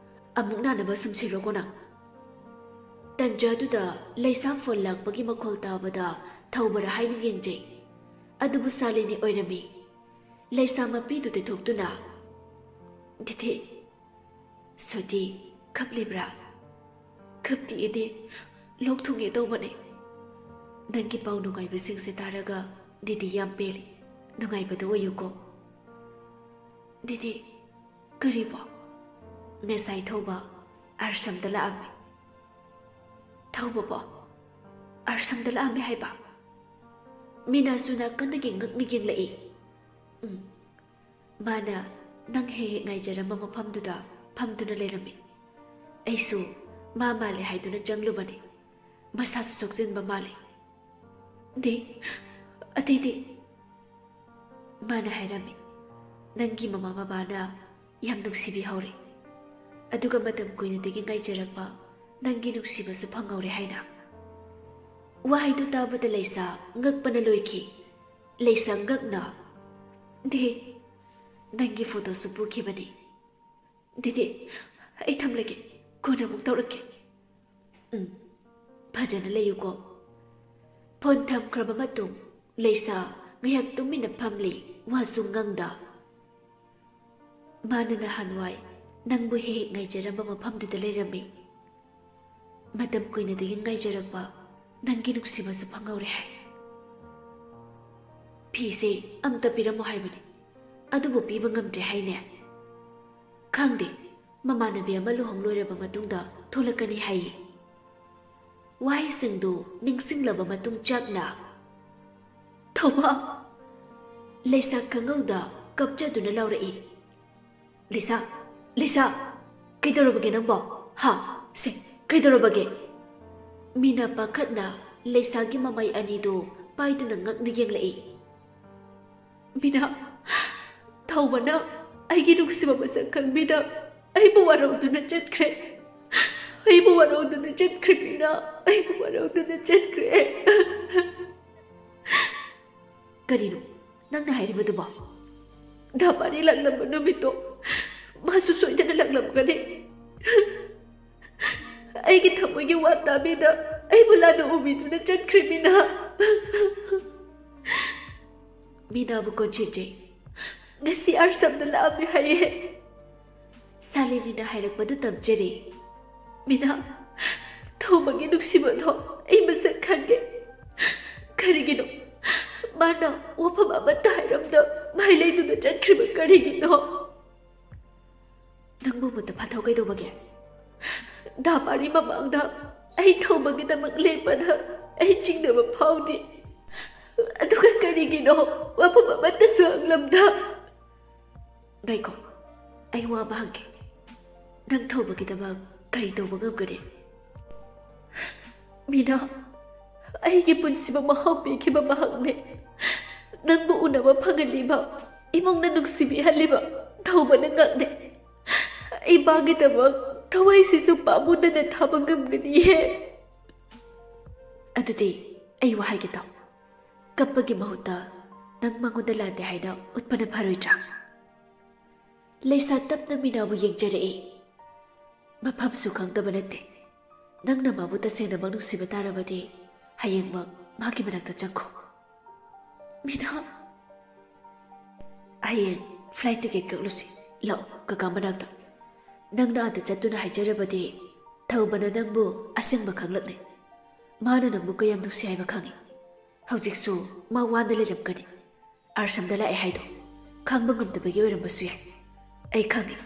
ꯑꯃꯨꯛ ꯅꯥꯅꯕ ꯁꯨꯝ ꯁꯤꯜꯂꯣꯀꯣ ꯅꯪ꯫" ꯇꯟꯖꯥꯗꯨꯗ ꯂꯩꯁꯥ ꯐꯣꯟ ꯂꯥꯛꯄꯒꯤ ꯃꯈꯣꯜ ꯇꯥꯕꯗ ꯊꯧꯕꯔ ꯍꯥꯏꯅ ꯌꯦꯡꯖꯩ꯫ ꯑꯗꯨꯕꯨ ꯁꯥꯂꯤꯅꯤ ꯑꯣꯏꯔꯝꯃꯤ꯫ ꯂꯩꯁꯥ ꯃꯄꯤꯗꯨ ꯇꯩꯊꯣꯛꯇꯨꯅ, "ꯗꯤꯗꯤ, ꯁꯣꯇꯤ ꯀꯞꯂꯤꯕ꯭ꯔꯥ?" "ꯀꯞꯇꯦ ꯏꯗꯤ, ꯂꯣꯛ ꯊꯨꯡꯒꯦ ꯇꯧꯕꯅꯦ꯫ ꯅꯪꯒꯤ ꯄꯥꯎ ꯅꯨꯡꯉꯥꯏꯕꯁꯤꯡꯁꯦ ꯇꯥꯔꯒ ꯗꯤꯗꯤ ꯌꯥꯝ ꯄꯦꯜꯂꯤ꯫ ꯅꯨꯡꯉꯥꯏꯕꯗꯣ ꯑꯣꯏꯌꯨꯀꯣ꯫ ꯗꯤꯗꯤ, ꯀꯔꯤꯕꯣ? ꯉꯁꯥꯏ ꯊꯧꯕ ꯑꯥꯔꯁꯝꯗ ꯂꯥꯛꯑꯝꯃꯤ꯫ ꯊꯧꯕꯕꯣ? ꯑꯥꯔꯁꯝꯗ ꯂꯥꯛꯑꯝꯃꯤ ꯍꯥꯏꯕ? ꯃꯤꯅꯥꯁꯨ ꯅꯥꯀꯟꯗꯒꯤ ꯉꯛꯅ ꯌꯦꯡꯂꯛꯏ꯫ ꯎꯝ, ꯃꯥꯅ ꯅꯪ ꯍꯦꯛ ꯍꯦꯛ ꯉꯥꯏꯖꯔꯝꯕ ꯃꯐꯝꯗꯨꯗ ꯐꯝꯗꯨꯅ ꯂꯩꯔꯝꯃꯤ꯫ ꯑꯩꯁꯨ ꯃꯥ ꯃꯥꯜꯂꯦ ꯍꯥꯏꯗꯨꯅ ꯆꯪꯂꯨꯕꯅꯤ꯫ ꯃꯁꯥꯁꯨ ꯁꯣꯛꯆꯤꯟꯕ ꯃꯥꯜꯂꯤ꯫ ꯗꯤ, ꯑꯇꯩꯗꯤ? ꯃꯥꯅ ꯍꯥꯏꯔꯝꯃꯤ, "ꯅꯪꯒꯤ ꯃꯃꯥ ꯕꯕꯥꯅ ꯌꯥꯝ ꯅꯨꯡꯁꯤꯕꯤꯍꯧꯔꯦ꯫ ꯑꯗꯨꯒ ꯃꯇꯝ ꯀꯨꯏꯅꯗꯒꯤ ꯉꯥꯏꯖꯔꯛꯄ ꯅꯪꯒꯤ ꯅꯨꯡꯁꯤꯕꯁꯨ ꯐꯪꯍꯧꯔꯦ" ꯍꯥꯏꯅ꯫ ꯋꯥꯍꯩꯗꯨ ꯇꯥꯕꯗ ꯂꯩꯁꯥ ꯉꯛꯄꯅ ꯂꯣꯏꯈꯤ꯫ ꯂꯩꯁꯥ ꯉꯛꯅ, "ꯗꯤ, ꯅꯪꯒꯤ ꯐꯣꯇꯣꯁꯨ ꯄꯨꯈꯤꯕꯅꯤ꯫ ꯗꯤꯗꯤ, ꯑꯩ ꯊꯝꯂꯒꯦ, ꯀꯣꯟꯅ ꯑꯃꯨꯛ ꯇꯧꯔꯛꯀꯦ꯫" ꯎꯝ, ꯐꯖꯅ ꯂꯩꯌꯨꯀꯣ꯫ ꯐꯣꯟ ꯊꯝꯈ꯭ꯔꯕ ꯃꯇꯨꯡ ꯂꯩꯁꯥ ꯉꯥꯏꯍꯥꯛ ꯇꯨꯃꯤꯟꯅ ꯐꯝꯂꯤ, ꯋꯥꯁꯨ ꯉꯥꯡꯗ꯫ ꯃꯥꯅ ꯅꯍꯥꯟꯋꯥꯏ ꯅꯪꯕꯨ ꯍꯦꯛ ꯍꯦꯛ ꯉꯥꯏꯖꯔꯝꯕ ꯃꯐꯝꯗꯨꯗ ꯂꯩꯔꯝꯃꯤ꯫ ꯃꯇꯝ ꯀꯨꯏꯅꯗꯒꯤ ꯉꯥꯏꯖꯔꯛꯄ ꯅꯪꯒꯤ ꯅꯨꯡꯁꯤꯕꯁꯨ ꯐꯪꯍꯧꯔꯦ ꯍꯥꯏ꯫ ꯐꯤꯁꯦ ꯑꯝꯇ ꯄꯤꯔꯝꯃꯣ ꯍꯥꯏꯕꯅꯤ, ꯑꯗꯨꯕꯨ ꯄꯤꯕ ꯉꯝꯗ꯭ꯔꯦ ꯍꯥꯏꯅꯦ꯫ ꯈꯪꯗꯦ, ꯃꯃꯥꯟꯅꯕꯤ ꯑꯃ ꯂꯨꯍꯣꯡ ꯂꯣꯏꯔꯕ ꯃꯇꯨꯡꯗ ꯊꯣꯛꯂꯛꯀꯅꯤ ꯍꯥꯏꯌꯦ꯫ ꯋꯥꯍꯩꯁꯤꯡꯗꯨ ꯅꯤꯡꯁꯤꯡꯂꯕ ꯃꯇꯨꯡ ꯆꯥꯛꯅ, "ꯊꯧꯕ!" ꯂꯩꯁꯥ ꯈꯪꯍꯧꯗ ꯀꯞꯆꯗꯨꯅ ꯂꯥꯎꯔꯛꯏ꯫ "ꯂꯤꯁꯥ, ꯂꯤꯁꯥ, ꯀꯩꯗꯧꯔꯕꯒꯦ ꯅꯪꯕꯣ? ꯍꯥ? ꯁꯦ, ꯀꯩꯗꯧꯔꯕꯒꯦ?" ꯃꯤꯅꯥ ꯄꯥꯈꯠꯅ ꯂꯩꯁꯥꯒꯤ ꯃꯃꯥꯏ ꯑꯅꯤꯗꯨ ꯄꯥꯏꯗꯨꯅ ꯉꯛꯅ ꯌꯦꯡꯂꯛꯏ꯫ "ꯃꯤꯅꯥ, ꯊꯧꯕꯅ ꯑꯩꯒꯤ ꯅꯨꯡꯁꯤꯕ ꯃꯁꯛ ꯈꯪꯕꯤꯗ ꯑꯩꯕꯨ ꯋꯥꯔꯧꯗꯨꯅ ꯆꯠꯈ꯭ꯔꯦ꯫ ꯑꯩꯕꯨ ꯋꯥꯔꯧꯗꯨꯅ ꯆꯠꯈ꯭ꯔꯦ, ꯃꯤꯅꯥ, ꯑꯩꯕꯨ ꯋꯥꯔꯧꯗꯨꯅ ꯆꯠꯈ꯭ꯔꯦ꯫" "ꯀꯔꯤꯅꯣ ꯅꯪꯅ ꯍꯥꯏꯔꯤꯕꯗꯨꯕꯣ?" "ꯗꯥ ꯄꯥꯔꯤ ꯂꯥꯛꯂꯝꯕ ꯅꯨꯃꯤꯠꯇꯣ ꯃꯥꯁꯨ ꯁꯣꯏꯗꯅ ꯂꯥꯛꯂꯝꯒꯅꯤ꯫ ꯑꯩꯒꯤ ꯊꯃꯣꯏꯒꯤ ꯋꯥ ꯇꯥꯕꯤꯗ ꯑꯩꯕꯨ ꯂꯥꯟꯅ ꯎꯕꯤꯗꯨꯅ ꯆꯠꯈ꯭ꯔꯦ, ꯃꯤꯅꯥ꯫" ꯃꯤꯅꯥꯕꯨ ꯀꯣꯟꯁꯤꯟꯖꯩ꯫ "ꯉꯁꯤ ꯑꯥꯔꯁꯝꯗ ꯂꯥꯛꯑꯝꯃꯦ ꯍꯥꯏꯌꯦ꯫" ꯁꯥꯂꯤꯅꯤꯅ ꯍꯥꯏꯔꯛꯄꯗꯨ ꯇꯝꯖꯔꯦ꯫ "ꯃꯤꯅꯥ, ꯊꯧꯕꯒꯤ ꯅꯨꯡꯁꯤꯕꯗꯣ ꯑꯩ ꯃꯁꯛ ꯈꯪꯉꯦ꯫ ꯀꯔꯤꯒꯤꯅꯣ ꯃꯥꯅ ꯋꯥꯐꯝ ꯑꯃꯠꯇ ꯍꯥꯏꯔꯝꯗ ꯃꯥꯏ ꯂꯩꯗꯨꯅ ꯆꯠꯈ꯭ꯔꯤꯕ ꯀꯔꯤꯒꯤꯅꯣ? ꯅꯪꯕꯨ ꯃꯨꯠꯇ ꯐꯥꯊꯧ ꯀꯩꯗꯧꯕꯒꯦ? ꯗꯥ ꯄꯥꯔꯤ ꯃꯃꯥꯡꯗ ꯑꯩ ꯊꯧꯕꯒꯤꯗꯃꯛ ꯂꯦꯞꯄꯗ ꯑꯩ ꯆꯤꯡꯅꯕ ꯐꯥꯎꯗꯦ꯫ ꯑꯗꯨꯒ ꯀꯔꯤꯒꯤꯅꯣ ꯋꯥꯐꯝ ꯑꯃꯠꯇꯁꯨ ꯍꯪꯂꯝꯗ? ꯉꯥꯏꯈꯣ, ꯑꯩ ꯋꯥ ꯑꯃ ꯍꯪꯒꯦ꯫ ꯅꯪ ꯊꯧꯕꯒꯤꯗꯃꯛ ꯀꯔꯤ ꯇꯧꯕ ꯉꯝꯒꯅꯤ? ꯃꯤꯅꯥ, ꯑꯩꯒꯤ ꯄꯨꯟꯁꯤꯕꯨ ꯃꯍꯥꯎ ꯄꯤꯈꯤꯕ ꯃꯍꯥꯛꯅꯦ꯫ ꯅꯪꯕꯨ ꯎꯅꯕ ꯐꯪꯍꯜꯂꯤꯕ, ꯏꯃꯨꯡꯅ ꯅꯨꯡꯁꯤꯕꯤꯍꯜꯂꯤꯕ ꯊꯧꯕꯅ ꯉꯥꯛꯅꯦ꯫ ꯑꯩ ꯃꯥꯒꯤꯗꯃꯛ ꯊꯋꯥꯏꯁꯤꯁꯨ ꯄꯥꯝꯃꯨꯗꯅ ꯊꯥꯕ ꯉꯝꯒꯅꯤꯍꯦ꯫ ꯑꯗꯨꯗꯤ ꯑꯩ ꯋꯥ ꯍꯥꯏꯒꯦ ꯇꯥꯎ꯫ ꯀꯞꯄꯒꯤ ꯃꯍꯨꯠꯇ ꯅꯪ ꯃꯉꯣꯟꯗ ꯂꯥꯟꯗꯦ ꯍꯥꯏꯅ ꯎꯠꯄꯅ ꯐꯔꯣꯏꯗ꯭ꯔꯥ? ꯂꯩꯁꯥ ꯇꯞꯅ ꯃꯤꯅꯥꯕꯨ ꯌꯦꯡꯖꯔꯛꯏ꯫ ꯃꯐꯝꯁꯨ ꯈꯪꯗꯕ ꯅꯠꯇꯦ꯫ ꯅꯪꯅ ꯃꯥꯕꯨ ꯇꯁꯦꯡꯅꯃꯛ ꯅꯨꯡꯁꯤꯕ ꯇꯥꯔꯕꯗꯤ ꯍꯌꯦꯡꯃꯛ ꯃꯥꯒꯤ ꯃꯅꯥꯛꯇ ꯆꯪꯈꯣ꯫ ꯃꯤꯅꯥ, ꯍꯌꯦꯡ flight ticket ꯀꯛꯂꯨꯁꯤ꯫ ꯂꯥꯛꯑꯣ, ꯀꯀꯥ ꯃꯅꯥꯛꯇ꯫ ꯅꯪꯅ ꯑꯥꯗ ꯆꯠꯇꯨꯅ ꯍꯥꯏꯖꯔꯕꯗꯤ ꯊꯧꯕꯅ ꯅꯪꯕꯨ ꯑꯁꯦꯡꯕ ꯈꯪꯂꯛꯅꯤ꯫ ꯃꯥꯅ ꯅꯪꯕꯨ ꯀꯌꯥꯝ ꯅꯨꯡꯁꯤ ꯍꯥꯏꯕ ꯈꯪꯏ꯫ ꯍꯧꯖꯤꯛꯁꯨ ꯃꯥ ꯋꯥꯅ ꯂꯩꯔꯝꯒꯅꯤ꯫ ꯑꯥꯁ꯭ꯔꯝꯗ ꯂꯥꯛꯑꯦ ꯍꯥꯏꯗꯣ ꯈꯪꯕ ꯉꯝꯗꯕꯒꯤ ꯑꯣꯏꯔꯝꯕꯁꯨ ꯌꯥꯏ꯫ ꯑꯩ ꯈꯪꯏ,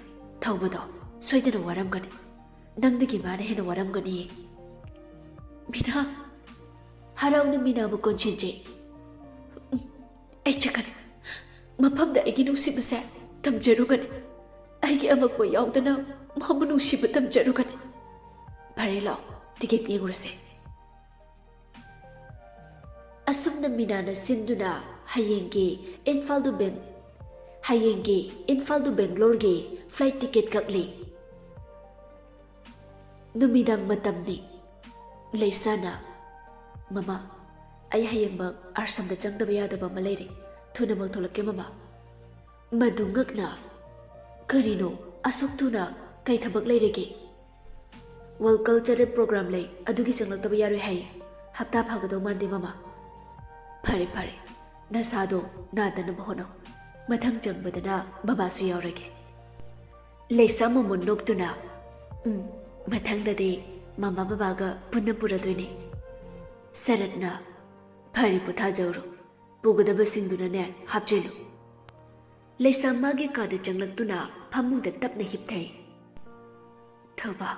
ꯊꯧꯕꯗꯣ ꯁꯣꯏꯗꯅ ꯋꯥꯔꯝꯒꯅꯤ꯫ ꯅꯪꯗꯒꯤ ꯃꯥꯅ ꯍꯦꯟꯅ ꯋꯥꯔꯝꯒꯅꯤ꯫ ꯃꯤꯅꯥ, ꯍꯔꯥꯎꯅ ꯃꯤꯅꯥꯕꯨ ꯀꯣꯟꯁꯤꯟꯖꯩ꯫ ꯎꯝ, ꯑꯩ ꯆꯠꯀꯅꯤ꯫ ꯃꯐꯝꯗ ꯑꯩꯒꯤ ꯅꯨꯡꯁꯤꯕꯁꯦ ꯊꯝꯖꯔꯨꯒꯅꯤ꯫ ꯑꯩꯒꯤ ꯑꯃꯛꯄ ꯌꯥꯎꯗꯅ ꯃꯥꯕꯨ ꯅꯨꯡꯁꯤꯕ ꯇꯝꯖꯔꯨꯒꯅꯤ꯫ ꯐꯔꯦ, ꯂꯥꯛꯑꯣ, ticket ꯌꯦꯡꯉꯨꯔꯁꯦ꯫ ꯑꯁꯨꯝꯅ ꯃꯤꯅꯥꯅ ꯁꯤꯟꯗꯨꯅ ꯍꯌꯦꯡꯒꯤ ꯏꯝꯐꯥꯜ to ꯕꯦꯡ-, ꯍꯌꯦꯡꯒꯤ ꯏꯝꯐꯥꯜ to ꯕꯦꯡꯒ꯭ꯂꯣꯔꯒꯤ flight ticket ꯀꯛꯂꯤ꯫ ꯅꯨꯃꯤꯗꯥꯡ ꯃꯇꯝꯅꯤ꯫ ꯂꯩꯁꯥꯅ, "ꯃꯃꯥ, ꯑꯩ ꯍꯌꯦꯡꯃꯛ ꯑꯥꯁ꯭ꯔꯝꯗ ꯆꯪꯗꯕ ꯌꯥꯗꯕ ꯑꯃ ꯂꯩꯔꯦ꯫ ꯊꯨꯅꯃꯛ ꯊꯣꯛꯂꯛꯀꯦ, ꯃꯃꯥ꯫" ꯃꯗꯨ ꯉꯛꯅ, "ꯀꯔꯤꯅꯣ? ꯑꯁꯨꯛ ꯊꯨꯅ ꯀꯩ ꯊꯕꯛ ꯂꯩꯔꯒꯦ?" "World Cultural Program ꯂꯩ, ꯑꯗꯨꯒꯤ ꯆꯪꯂꯛꯇꯕ ꯌꯥꯔꯣꯏ ꯍꯥꯏꯌꯦ꯫ ꯍꯞꯇꯥ ꯐꯥꯒꯗꯧ ꯃꯥꯟꯗꯦ, ꯃꯃꯥ꯫" "ꯐꯔꯦ, ꯐꯔꯦ꯫ ꯅꯁꯥꯗꯣ ꯅꯥꯗꯅꯕ ꯍꯣꯠꯅꯧ꯫ ꯃꯊꯪ ꯆꯪꯕꯗꯅ ꯕꯕꯥꯁꯨ ꯌꯥꯎꯔꯒꯦ꯫" ꯂꯩꯁꯥ ꯃꯃꯣꯟ ꯅꯣꯛꯇꯨꯅ, "ꯎꯝ, ꯃꯊꯪꯗꯗꯤ ꯃꯃꯥ ꯕꯕꯥꯒ ꯄꯨꯟꯅ ꯄꯨꯔꯗꯣꯏꯅꯦ꯫ ꯁꯔꯠꯅ, "ꯐꯔꯦ, ꯄꯣꯊꯥꯖꯧꯔꯣ꯫ ꯄꯨꯒꯗꯕꯁꯤꯡꯗꯨꯅꯅꯦ ꯍꯥꯞꯆꯤꯜꯂꯨ꯫" ꯂꯩꯁꯥ ꯃꯥꯒꯤ ꯀꯥꯗ ꯆꯪꯂꯛꯇꯨꯅ ꯐꯃꯨꯡꯗ ꯇꯞꯅ ꯍꯤꯞꯊꯩ꯫ "ꯊꯧꯕ,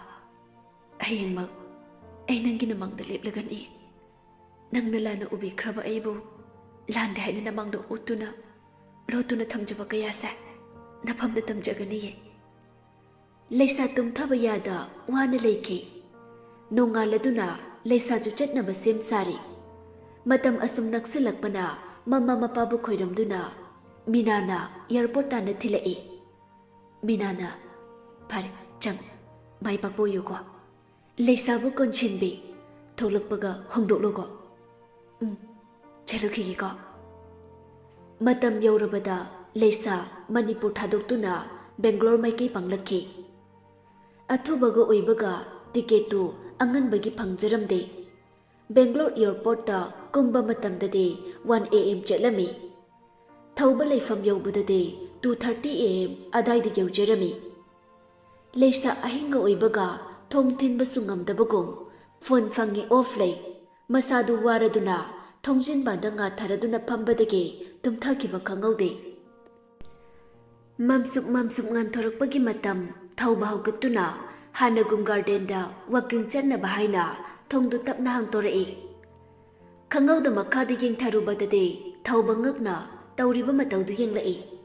ꯍꯌꯦꯡꯃꯛ ꯑꯩ ꯅꯪꯒꯤ ꯅꯃꯥꯡꯗ ꯂꯦꯞꯂꯒꯅꯤ꯫ ꯅꯪꯅ ꯂꯥꯟꯅ ꯎꯕꯤꯈ꯭ꯔꯕ ꯑꯩꯕꯨ ꯂꯥꯟꯗꯦ ꯍꯥꯏꯅ ꯅꯃꯥꯡꯗ ꯎꯠꯇꯨꯅ, ꯂꯣꯠꯇꯨꯅ ꯊꯝꯖꯕ ꯀꯌꯥꯁꯦ ꯅꯐꯝꯗ ꯇꯝꯖꯒꯅꯤꯌꯦ꯫" ꯂꯩꯁꯥ ꯇꯨꯝꯊꯕ ꯌꯥꯗ ꯋꯥꯅ ꯂꯩꯈꯤ꯫ ꯅꯣꯡꯉꯥꯜꯂꯗꯨꯅ ꯂꯩꯁꯥꯁꯨ ꯆꯠꯅꯕ ꯁꯦꯝ ꯁꯥꯔꯤ꯫ ꯃꯇꯝ ꯑꯁꯨꯝ ꯅꯛꯁꯤꯜꯂꯛꯄꯅ ꯃꯃꯥ ꯃꯄꯥꯕꯨ ꯈꯣꯏꯔꯝꯗꯨꯅ ꯃꯤꯅꯥꯅ ꯑꯦꯌꯥꯔꯄꯣꯔꯠ ꯇꯥꯟꯅ ꯊꯤꯜꯂꯛꯏ꯫ ꯃꯤꯅꯥꯅ, "ꯐꯔꯦ, ꯆꯪꯉꯨ꯫ ꯃꯥꯏ ꯄꯥꯛꯄ ꯑꯣꯏꯌꯨꯀꯣ꯫" ꯂꯩꯁꯥꯕꯨ ꯀꯣꯟꯁꯤꯟꯕꯤ꯫ "ꯊꯣꯛꯂꯛꯄꯒ ꯍꯣꯡꯗꯣꯛꯂꯨꯀꯣ꯫" "ꯎꯝ, ꯆꯠꯂꯨꯈꯤꯒꯦꯀꯣ꯫" ꯃꯇꯝ ꯌꯧꯔꯕꯗ ꯂꯩꯁꯥ ꯃꯅꯤꯄꯨꯔ ꯊꯥꯗꯣꯛꯇꯨꯅ ꯕꯦꯡꯒ꯭ꯂꯣꯔ ꯃꯥꯏꯀꯩ ꯄꯥꯡꯂꯛꯈꯤ꯫ ꯑꯊꯨꯕꯒ ꯑꯣꯏꯕꯒ ꯇꯤꯀꯦꯠꯇꯨ ꯑꯉꯟꯕꯒꯤ ꯐꯪꯖꯔꯝꯗꯦ꯫ ꯕꯦꯡꯒ꯭ꯂꯣꯔ ꯑꯦꯌꯥꯔꯄꯣꯔꯠꯇ ꯀꯨꯝꯕ ꯃꯇꯝꯗꯗꯤ ꯋꯥꯟ ꯑꯦ ꯑꯦꯝ ꯆꯠꯂꯝꯃꯤ꯫ ꯊꯧꯕ ꯂꯩꯐꯝ ꯌꯧꯕꯗꯗꯤ ꯇꯨ ꯊꯥꯔꯇꯤ ꯑꯦ ꯑꯦꯝ ꯑꯗꯥꯏꯗ ꯌꯧꯖꯔꯝꯃꯤ꯫ ꯂꯩꯁꯥ ꯑꯍꯤꯡꯒ ꯑꯣꯏꯕꯒ ꯊꯣꯡ ꯊꯤꯟꯕꯁꯨ ꯉꯝꯗꯕꯒꯨꯝ ꯐꯣꯟ ꯐꯪꯉꯤ ꯑꯣꯐ ꯂꯩ꯫ ꯃꯁꯥꯗꯨ ꯋꯥꯔꯗꯨꯅ ꯊꯣꯡꯖꯤꯟꯕꯥꯟꯗ ꯉꯥꯊꯔꯗꯨꯅ ꯐꯝꯕꯗꯒꯤ ꯇꯨꯝꯊꯈꯤꯕ ꯈꯪꯍꯧꯗꯦ꯫ ꯃꯝꯁꯨꯛ ꯃꯝꯁꯨꯛ ꯉꯥꯟꯊꯣꯔꯛꯄꯒꯤ ꯃꯇꯝ꯫ ꯊꯧꯕ ꯍꯧꯒꯠꯇꯨꯅ ꯍꯥꯟꯅꯒꯨꯝ ꯒꯥꯔꯗꯦꯟꯗ ꯋꯥꯀꯤꯡ ꯆꯠꯅꯕ ꯍꯥꯏꯅ ꯊꯣꯡꯗꯨ ꯇꯞꯅ ꯍꯥꯡꯇꯣꯔꯛꯏ꯫ ꯈꯪꯍꯧꯗ ꯃꯈꯥꯗ ꯌꯦꯡꯊꯔꯨꯕꯗꯗꯤ ꯊꯧꯕ ꯉꯛꯅ ꯇꯧꯔꯤꯕ ꯃꯇꯧꯗꯨ ꯌꯦꯡꯂꯛꯏ꯫